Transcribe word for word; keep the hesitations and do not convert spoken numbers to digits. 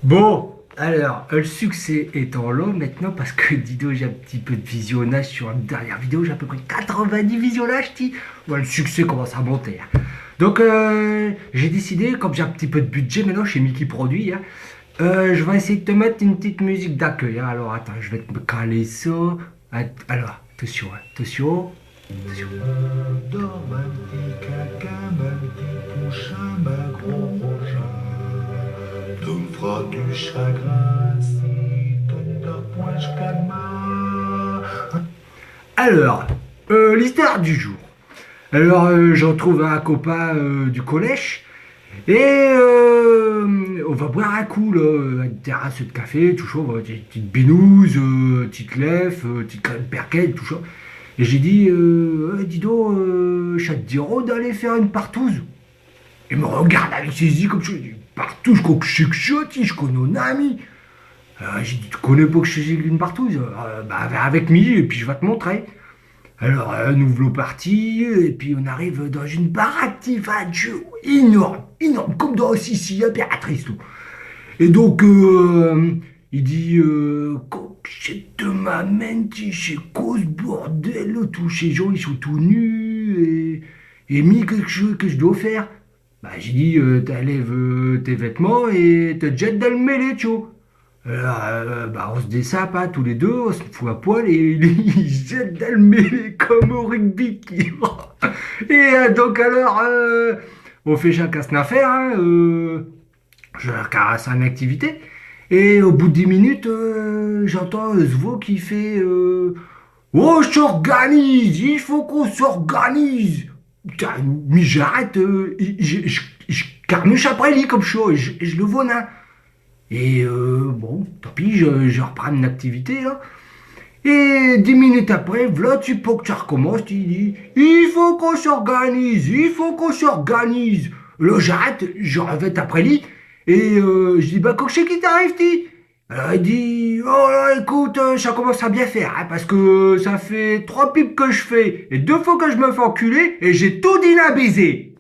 Bon, alors, euh, le succès étant là maintenant, parce que dis donc, j'ai un petit peu de visionnage sur la dernière vidéo, j'ai à peu près quatre-vingt-dix visionnages, ti. Ouais, le succès commence à monter, hein. Donc, euh, j'ai décidé, comme j'ai un petit peu de budget maintenant chez Mickey Produit, hein, euh, je vais essayer de te mettre une petite musique d'accueil, hein. Alors, attends, je vais te caler ça. Att-, alors, attention, hein, attention. Dorme un petit caca, un petit pouchin, ma gros rougin. Tu me feras du chagrin si tu ne dors point jusqu'à demain. Alors, euh, l'histoire du jour. Alors, euh, j'en trouve un copain euh, du collège. Et euh, on va boire un coup, là, euh, à une terrasse de café, tout ça, on va, petite, petite binouse, euh, petite lève, euh, petite crème perquette, tout ça. Et j'ai dit, euh, Eh, dis donc, euh, ça te dirait d'aller faire une partouze ? Il me regarde avec ses yeux comme ça, il dit, partouze, quoi que c'est que ça, ti, je connais un ami. Euh, j'ai dit, tu connais pas que c'est qu'une partouze ? Euh, bah, viens avec mi, et puis je vais te montrer. Alors, euh, nous v'là partis, et puis on arrive dans une baraque, ti, enfin, Dieu, énorme, énorme, comme dans Sissi, impératrice, tout. Et donc, euh, il dit, euh, Quoi que c'est que te m'amènes, ti, c'est quoi ce bordel, là, tous ces gens, ils sont tout nus, et, et mi, qu'est-ce que je, que je dois faire ? Bah, j'ai dit, euh, t'enlèves euh, tes vêtements et te jettes dans le mêlée, tu vois. Alors, euh, bah, on se dessape, hein, tous les deux, on se fout à poil et il se jette dans le mêlée comme au rugby. Et euh, donc, alors, euh, on fait chacun son affaire, hein, euh, je caresse en activité. Et au bout de dix minutes, euh, j'entends euh, ce voix qui fait euh, Oh, on s'organise, il faut qu'on s'organise. Putain, mi j'arrête, euh, je, je, je carmouche après li comme ça, je, je le vois, hein. Et euh, bon, tant pis, je, je reprends mon activité, là. Et dix minutes après, v'là, ti, pour que ça recommence, il dit, il faut qu'on s'organise, il faut qu'on s'organise. Là, j'arrête, je revette après li, et euh, je dis, bah, quoi que c'est qui t'arrive, ti ? Alors il dit, oh là, écoute, euh, ça commence à bien faire, hein, parce que ça fait trois pipes que je fais et deux fois que je me fais enculer et j'ai tout dit à baiser.